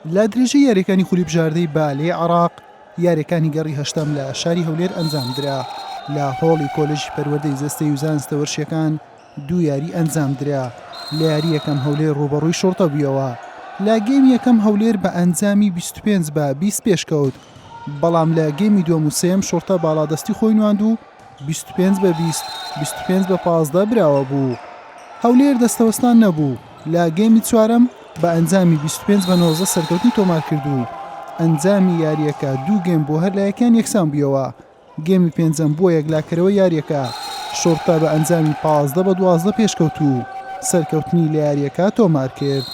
لە درێژەی یاریەکانی خولی بژاردەی بالەی عێراق یاریەکانی گەڕی هەشتەم لە شاری هەولێر ئەنجامدرا لە هۆڵی کۆلێژی پەروەردەی جەستەی و زانستە وەرشیەکان دوو یاری ئەنجامدرا لە یاری یەکەم هەولێر ڕووبەڕووی شوڕتە بوویەوە لە گێمی یەکەم هەولێر بە ئەنجامی 25 بە 20 پێشکەوت بەڵام لە گێمی دووەم و سێیەم شوڕتە باڵادەستی خۆی نواند و 25 بە 20، 25 بە 15 براوە بوو. هەولێر دەستەوەستان نەبوو، لە گێمی چوارەم بە ئەنجامی 25 بە 19 سەرکەوتنی تۆمارکرد و ئەنجامی یارییەکە دوو گێم بۆ هەر لایەکیان یەکسان بوویەوە. گێمی پێنجەم بووە یەکلاکەرەوەی یارییەکە، شوڕتە بە ئەنجامی 15 بە 12 پێشکەوت و سەرکەوتنی لە یارییەکە تۆمارکرد.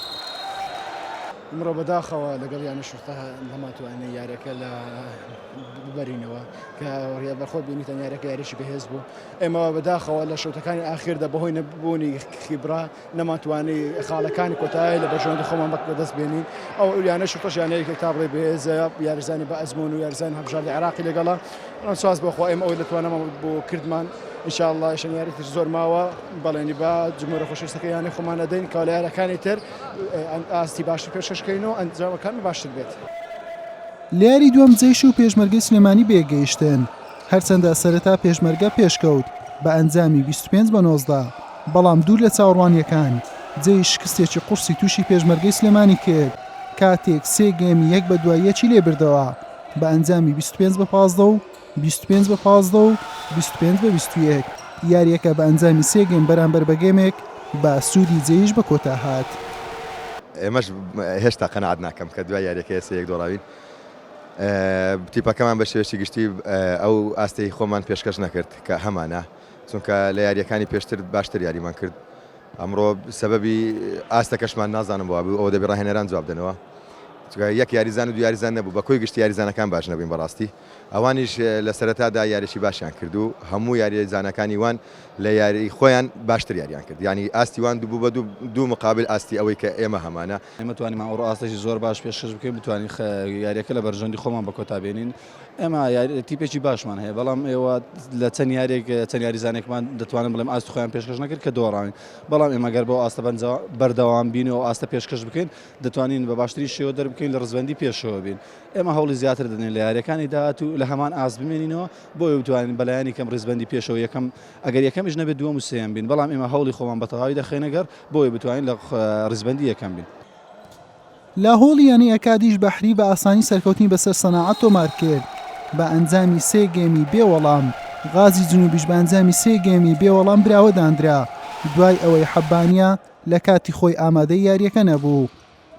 ئمڕۆ بەداخەوە لەگەڵ یانەی شوڕتە نەمانتوانی یارییەکە لە ببەرینەوە کە بەخۆ بینیتان یاریەکە یاریی بەهێز بوو ئێمە بەداخەوە لە شوتەکانی ئاخیردا بەهۆی نەبوونی خیبرا نەمانتوانی خاڵەکانی کۆتایی لە بەرژەوەندی خۆمان بەک بەدەست بێنین ئەو یانە شوتەش یانەیەکی تا بڵێ بەهێزە یاریزانی بە ئەزمون و یاریزان هەبژاردە عێراقی لەگەڵە بەڵام سواز بۆ خوا ئێمە ئەوەی لە توانامان بۆ کردمان إن شاء الله شەن یاری تر زۆر ماوە بەڵێنی بە جمهورە خۆشەویستەکە یانەی خۆمان ئەدەین کە لە یاریەکانی تر ئاستی باشتر پێشکەشکەین و ئەنجامەکان باشتر بێت. لە یاری دووەم جەیش و پێشمەرگەی سلێمانی بەیەکگەیشتن، هەرچەندە سەرەتا پێشمەرگە پێشکەوت بە ئەنجامی 25 بە 19، بەڵام دوور لە چاوەڕوانییەکان جەیش شکستێکی قوڕسی تووشی پێشمەرگەی سلێمانی کرد کاتێک سێ گێمی یەک بە دوای یەکی لێبردەوە بە ئەنجامی 25 بە 15 و 25 بە 15 و 25 بە 21. یارییەکە بە ئەنجامی سێ گێم بەرامبەر بە گێمێک بە سوودی جەیش بە کۆتا هات. ئێمەش هێشتا قەناعەت ناکەم کە دوای یاریەکە ئێستا یەک دۆڕاوین. تیپەکەمان بە شێوەیەکی گشتی ئەو ئاستەی خۆمان پێشکەش نەکرد کە هەمانە، چونکە لە یاریەکانی پێشتر باشتر یاریمان کرد. ئەمڕۆ سەبەبی ئاستەکەشمان نازانم بۆ ئەوە دەبێ ڕاهێنەران جواب دەنەوە. چونکە یەک یاریزان و دوو یاریزان نەبوو، بە کۆی گشتی یاریزانەکان باش نەبووین بەڕاستی. ئەوانیش لە سەرەتادا یاریی باشیان کرد و هەموو یاریزانەکانی وان لە یاری خۆیان باشتر یاریان کرد یانی ئاستی وان بوو بە دوو مقابل ئاستی ئەوەی کە ئێمە هەمانە. ئێمە توانیمان ئەوڕۆ ئاستێکی زۆر باش پێشکەش بکەین بتوانین یاریەکە لە بەرژەوەندی خۆمان بە کۆتا بێنین ئێمە تیپێکی باشمان هەیە بەڵام ئێوە لە چەند یاریێک چەند یاریزانێکمان دەتوانم بڵێم ئاست خۆیان پێشکەش نەکرد کە دۆڕاوین بەڵام ئێمە گەر بۆ ئاستە بەردەوام بین و ئاستە پێشکەش بکەین دەتوانین بە باشترین شێوە دەربکەین لە ڕزبەندی پێشەوە بین ئێمە هەوڵی زیاتر دەدەین لە یاریەکانی داهاتوو لە هەمان ئاست بمێنینەوە بۆ ئەوەی بتوانین بەلایەنی کەم ڕیزبەندی پێشەوە یەکەم ئەگەر یەکەمیش نەبێت دووەم و سێیەم بین بەڵام ئێمە هەوڵی خۆمان بە تەواوی دەخەینە گەڕ بۆ ئەوەی بتوانین لە ڕیزبەندی یەکەم بین. لە هۆڵی یانەی ئەکادیش بەحری بە ئاسانی سەرکەوتنی بەسەر سەناعە تۆمارکرد بە ئەنجامی سێ گێمی بێ وەڵام، غازی جنوبیش بە ئەنجامی سێ گێمی بێ وەڵام براوە داندرا دوای ئەوەی حەبانیە لە کاتی خۆی ئامادەی یارییەکە نەبوو.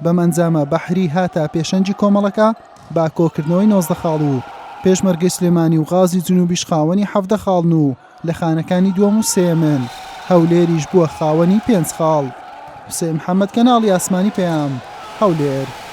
بەم ئەنجامە بەحری هاتە پێشەنگی کۆمەڵەکە بە کۆکردنەوەی 19 خاڵ و پێشمەرگەی سلێمانی و غازی جنوبیش خاوەنی 17 خاڵن و لە خانەکانی دووەم و سێیەمن، هەولێریش بووە خاوەنی پێنج خاڵ. حوسێن محەمەد کەناڵی ئاسمانی پەیام، هەولێر.